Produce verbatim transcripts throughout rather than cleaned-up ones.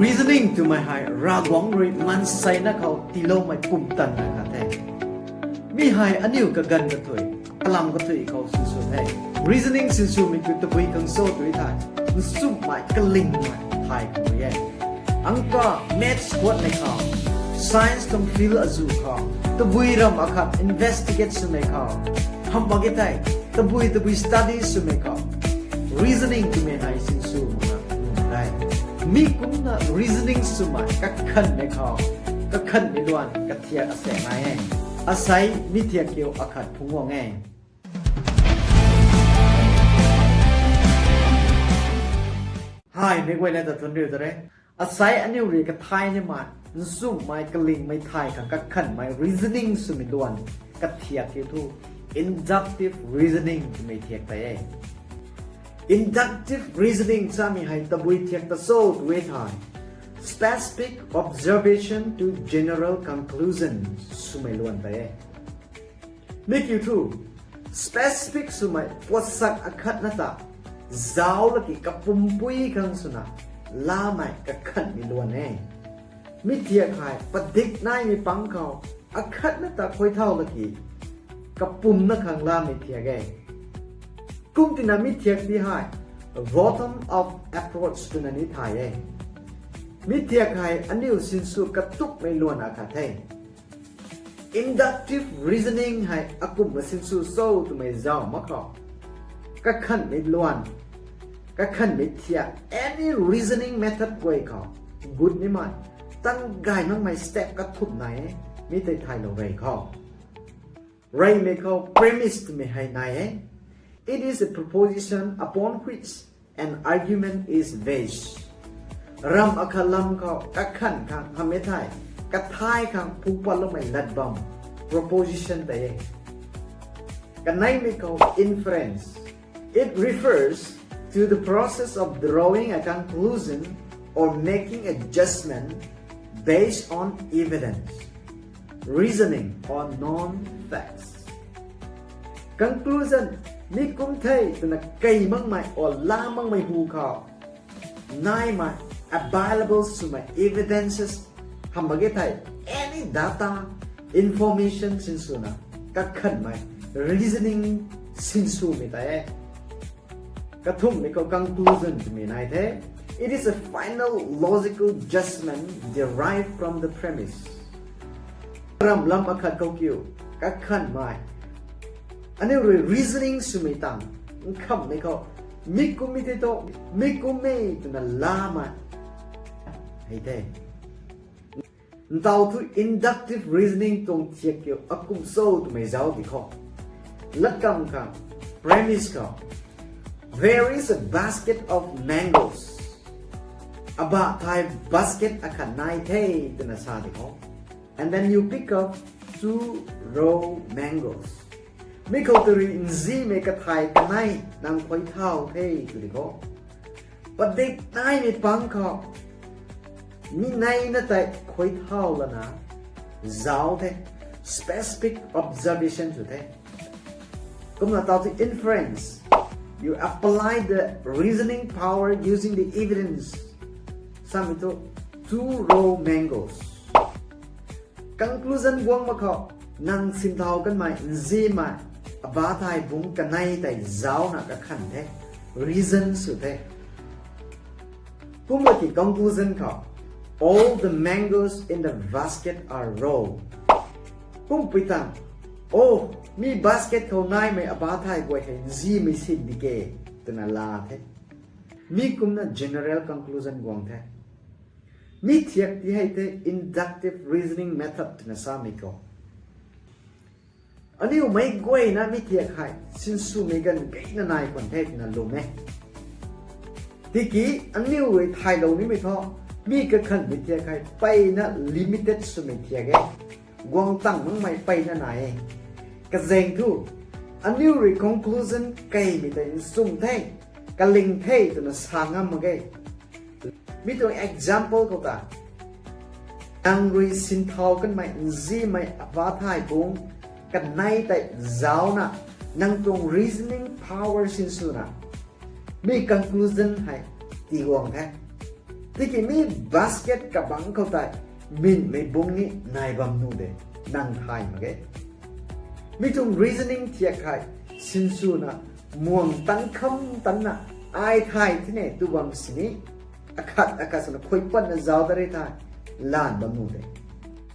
Reasoning twmei hei Ravguangc rui maanseina khou tiiloumei pumtan na khat the. Mi hei aniu kaganv kathuic, kalam kathuic khou sinsw the. Reasoning sinswmei kiu tabui khang cho tu thei, nchumhmei kalingmei thay khou e. Angka, maths kuatmei khou, science tuang field azuh khou, tabui ram akhat investigate swmei khou, hamh mak e thei, tabui tabui study swmei khou, reasoning twmei hei sinsw makna num de. Mi kumcna reasoning swmei kakhanhmei khou, kakhanhmei luan kathiak asaekc nai e. Asei mi thiak kiu akhat phungc guang e. Hei, meic guayna ta thuanc riu ta re. Asei aniu rui kathay nimei, nchumhmei kalingmei thay khang kakhanhmei reasoning swmei luan kathiak kiu thu, inductive reasoning twmei thiak tei e. Inductive reasoning samei hei tabui thiak ta cho tu e thei, specific observation to general conclusion swmei luan tei e. Mi kiu thu, specific swmei puatsak akhatna ta zauc laki kapumpui khang swna lamei kakhanhmei luan e. Mi thiak hei padik naimei pang khou akhatna ta khuay thau laki kapumna khang lamei thiak e. Kum tina mi thiak ti hei bottom up approach twna ni thay e. Mi thiak hei aniu sinsw katukmei luan akhat the. Inductive reasoning hei akumhna sinsw cho twmei zauc mak khou, kakhanhmei luan, kakhanhmei thiak, any reasoning method guay khou gut nimei, tang gay makmei step kathumh nai e. Mi tei thaylou rey khou, reymei khou premise twmei hei nai e. It is a proposition upon which an argument is based. Ram akhat lam khou kakhanh khang hamh e thei, kathay khang phungc patloumei lat bam, proposition tei e. Kaneimei khou inference. It refers to the process of drawing a conclusion or making a judgment based on evidence, reasoning or known facts. Conclusion, mi kum the twna kei makmei or la makmei hu khou naimei, available swmei evidences, hamh mak ge thei any data, information sinswna kakhanhmei reasoning sinswmei tei e. Kathumhmei khou conclusion twmei nai the. It is a final logical judgment derived from the premise. Ram lam akhat khou kiu kakhanhmei, aniu rui reasoning swmei tang nkhamhmei khou, mi kummei tei thu, mi kummei twna lamei hei the. Ntaw thu inductive reasoning tuang thiak kiu akum cho twmei zauc di khou, latkamv khang, premise khou, there is a basket of mangoes. Abah thai basket akhat nai the twna sa di khou, and then you pick up two raw mangoes. Mi khou tei rui nzimei kathai kanei nang khuay thau the tw di khou, padik naimei pang khou mi neina tei khuay thau lana zauc the, specific observation sw the. Kumna taw thu inference, you apply the reasoning power using the evidence. Samei thu two raw mangoes. Conclusion guang mak khou, nang sinthau kanmei nzimei abah thai bungc kanei tei zaucna kakhanh the, reason sw the. Kumna ki conclusion khou, all the mangoes in the basket are raw. Kumpui tang, oh, mi basket khou naimei abah thai guay hei nzimei sin di ke, twna la the. Mi kumna general conclusion guang the. Mi thiak ti hei the inductive reasoning method twna samei khou, aniu meic guayna mi thiak hei sinswmei ganv gayna nai khwan the twna lwm e. Tiki aniu rui thaylou nimei thu, mi kakhanhmei thiak hei mpeyna limited swmei thiak e. Guang tang makmei mpeyna nai e. Kazaeng thu, aniu rui conclusion keymei tei nchumh the, kaling the twna sa ngam mak ge. Mi tuang example khou ta, nang rui sinthau kanmei nzimei abah thai bungc kanei tei zaucna, nang tuang reasoning power sinswna, mi conclusion hei tiguang the. Tiki mi basket kabangc khou tei minmei bung ni nai bam nuh de, nang thay mak ge. Mi tuang reasoning thiak hei sinswna muang tan kham tanna ai thay thine tu bam sini akhat akhat swna khuai patna zauc da re thei lan bam nuh de.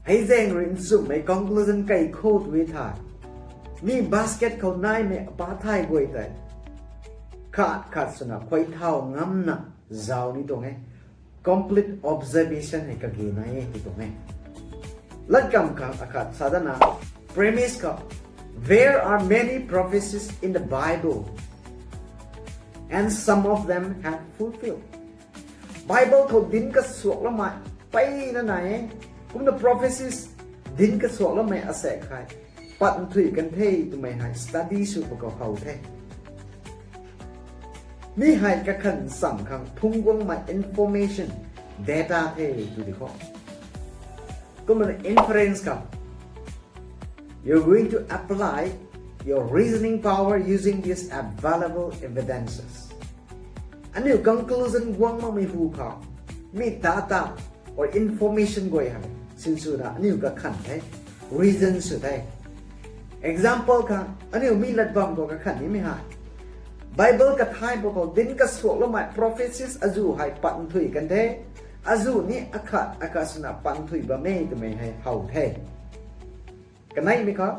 Hei zaeng rui nchumhmei conclusion kai khou tu e thei, mi basket khou naimei apa thay guay tei khat khat swna khuay thau ngamna zauc ni tuang e. Complete observation hei kage nai e ti tuang e. Latkamv khang akhat sa dana, premise khou, there are many prophecies in the Bible, and some of them have fulfilled. Bible khou dinc kasuakloumei mpeyna nai e. Kumna prophecies, dinc kasuakloumei asaekc hei pat nthuih kan the twmei hei study sw pwkhou how the. Mi hei kakhan cham khang phungc guangmei information, data the tw di khou. Kumna inference khou, you're going to apply your reasoning power using these available evidences. Aniu conclusion guang makmei hu khou, mi data or information guay hei sinswna aniu kakhan the, reason sw the. Example khang, aniu mi lat bam khou kakhan nimei hei, Bible kathay pwkhou dinc kasuakloumei prophecies azuh hei pat nthuih kan the, azuh ni akhat akhat swna pat nthuih bam e twmei hei how the. Kaneimei khou,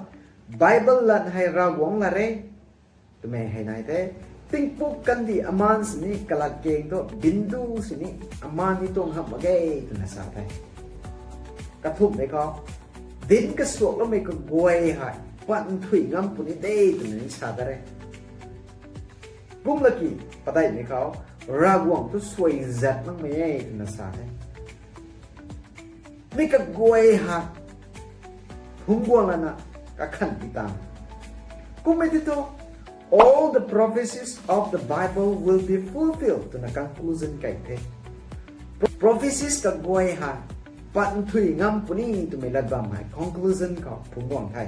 Bible lat hei Ravguangc lat e twmei hei nai the. Tingpuk kandih amaan sini kalat keng thu bindu sini amaan ni tuang hamh mak ge twna sa the. Kathumhmei khou, dinc kasuakloumei kaguay hei pat nthuih ngam puni de twna ni sa da re. Kumlaki, padeihmei khou, Ravguangc thu suai zat makmei e twna sa the. Mi kaguay hei phungc guang lana kakhan ti tang. Kummei ti thu, all the prophecies of the Bible will be fulfilled twna conclusion kai the. Pro-, prophecies kaguay hei pat nthuih ngam puni twmei lat bam hei conclusion khou phungc guang the.